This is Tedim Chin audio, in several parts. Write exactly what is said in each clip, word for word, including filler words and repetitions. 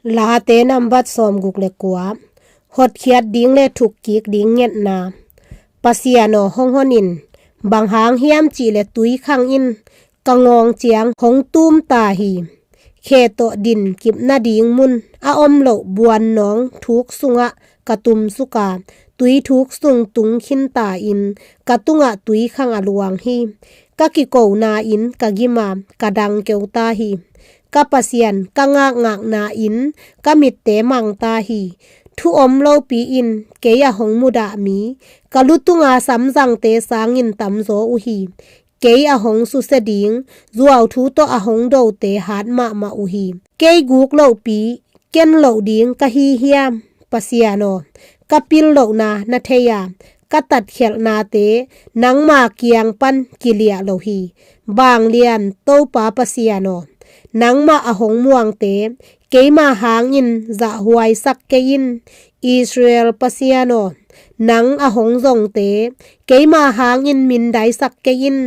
Late nambat sawmguk le kua. Hotkhiat ding le thukkik ding ngetna. Pasian aw, hong hon in. Bang hang hiam cih le tui khang in ka ngawng ciang hong tum ta hi. Khe tawh din kip nading mun a om loh buannawng thuk sungah ka tumsuk a, tui thuk sung tung khin ta in ka tungah tui khang a luang hi. Ka kikona in ka gim a, ka dang keu ta hi. Ka Pasian, ka ngakngakna in ka mitte mang ta hi. Thu om lopi in kei a hong mudah mi, ka lutunga samzangte sangin tamzaw uh hi. Kei a hong susia ding, zuauthu tawh a hong dote hat mahmah uh hi. Kei guk lohpi, ken loh ding ka hi hiam? Pasian aw, ka pil lohna na thei a, ka tatkhialhnate nangma kiang pan kiliah lo hi. Vanglian Topa Pasian aw, nangmah a hong muangte keima hangin zahhuaisak kei in. Israel Pasian aw, nang a hong zongte keima hangin mindaisak kei in.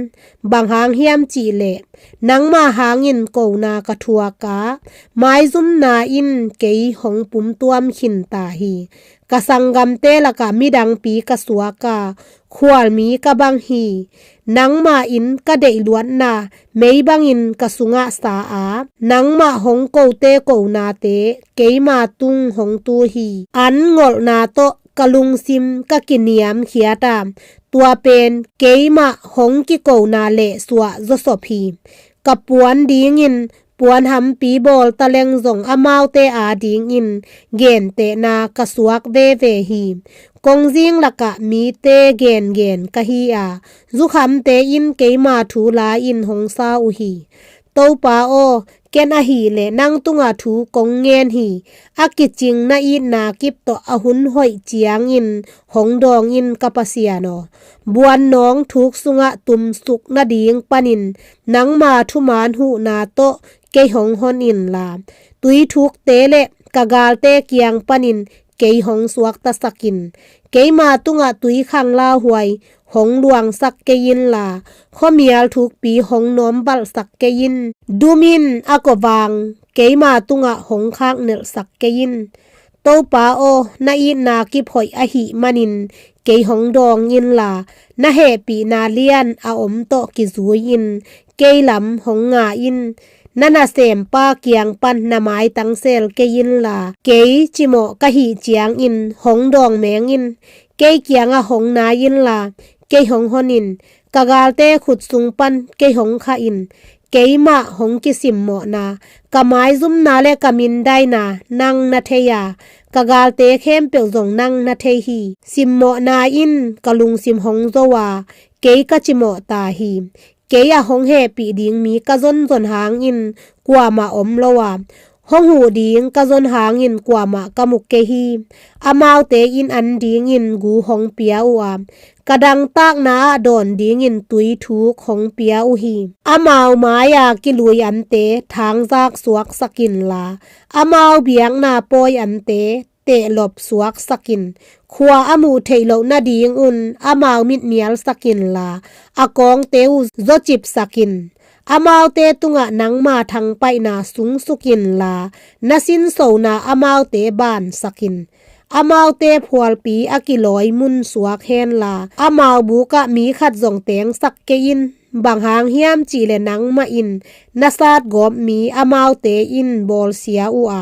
Bang hang hiam cih leh nangma hangin kona ka thuak a, maizumna in kei hong pumtuam khin ta hi. Ka sanggamte lakah midangpi ka suak a, khualmi ka bang hi. Nangmah in ka deihluatna mei bangin ka sungah sa a, nangmah hong kote konate keima tung hong tu hi. An ngolhna tawh ka lungsim ka kiniamkhiat a, tua pen keimah hong kikona le suah zawsop hi. Ka puan dingin puanhampi bawl taleng zong amaute adingin gentehna ka suak veve hi. Kongzing lakah mite gengen ka hi a, zukhamte in keima thu la-in hong sa uh hi. Topa aw, ken ahih leh nang tungah thu kong ngen hi. A kicing na itna kip tawh a hun hoih ciangin hong dawng in, ka Pasian aw. Buannawng thuk sungah tumsuk nading panin nangma thuman huhna tawh kei hong hon inla, tui thukte le ka galte kiang panin kei hong suaktasak in. Keima tungah tui khang lauhuai hong luangsak kei inla, khuamial thukpi hong nawmbalhsak kei in. Dum in a kawvang keima tungah hong khaknelhsak kei in. Topa aw, na itna kip hoih ahih manin kei hong dawng inla, na hehpihna lian a om tawh kizui in. Kei lam hong nga in. Na nasempa kiang pan na maitang sel kei inla, kei cimawh ka hih ciangin hong dawng meng in. Kei kiangah hong nai inla, kei hong hon in. Ka galte khut sung pan kei hong khah in. Keimah hong kisimmawhna, ka maizumna le ka mindaina nang na thei a, ka galte khempeuh zong nang na thei hi. Simmawhna in ka lungsim hong zo a, kei ka cimawh ta hi. Kei a hong hehpih ding mi ka zonzon hangin kuamah om lo a, hong huh ding ka zon hangin kuamah ka mu kei hi. Amaute in an dingin gu hong pia uh a, ka dangtakna ah dawn dingin tui thuk hong pia uh hi. Amau mai-a kilui ante thangzak suaksak inla, amau biakna pawi ante tehlop suaksak in. Khua a muh theih loh nadingun amau mit mialsak inla, a kawngte uh zawcipsak in. Amaute tungah nangma thangpaihna sungsuk inla, na sinsona amaute bansak in. Amaute phualpi a kilawi mun suak henla, amau bukah mi khat zong tengsak kei in. Bang hang hiam cih leh nangmah in na satgawp mi amaute in bawlsia uh a,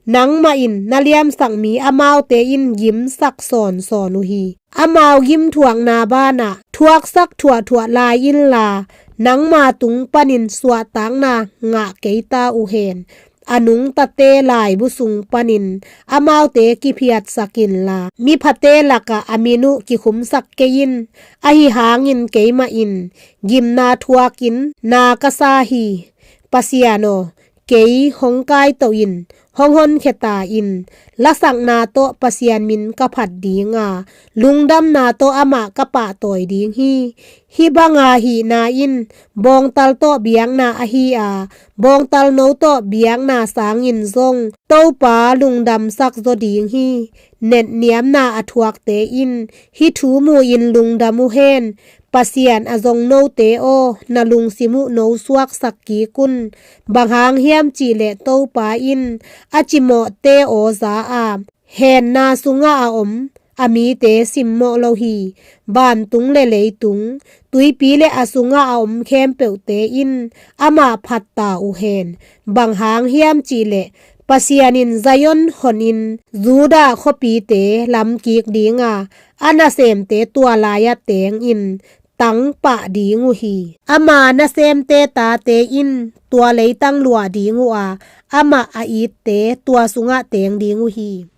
nangmah in na liamsak mi amaute in gimsak sawnsawn uh hi. Amau gimthuakna banah thuaksak thuahthuah lai inla, nangma tung panin suahtakna ngah kei ta uh hen. A nungtate laibu sung panin amaute kiphiatsak inla, miphate lakah a min uh kikhumsak kei in. Ahi hangin keimah in gimna thuakin na ka sa hi. Pasian aw, kei hong kaito in, hong honkhia ta in. Lasakna tawh Pasian min ka phat ding a, lungdamna tawh amah ka pahtawi ding hi. Hih banga hihna in bawngtal tawh biakna ahi a, bawngtal no tawh biakna sangin zong Topa lungdamsak zaw ding hi. Netniamna a thuakte in hih thu mu-in lungdam uh hen. Pasian a zong note aw, na lungsim uh nosuaksak kik un. Bang hang hiam cih leh Topa in a cimawhte aw za a, heenna sungah a om a mite simmawh lo hi. Vantung le leitung, tuipi le a sungah a om khempeuhte in amah phat ta uh hen. Bang hang hiam cih leh Pasian in Zion honin Judah khuapite lamkik ding a, a nasemte tua lai-ah tengin tangpah ding uh hi. Ama nasemte tate in tua leitang luah ding uh a, amah a itte tua sungah teng ding uh hi.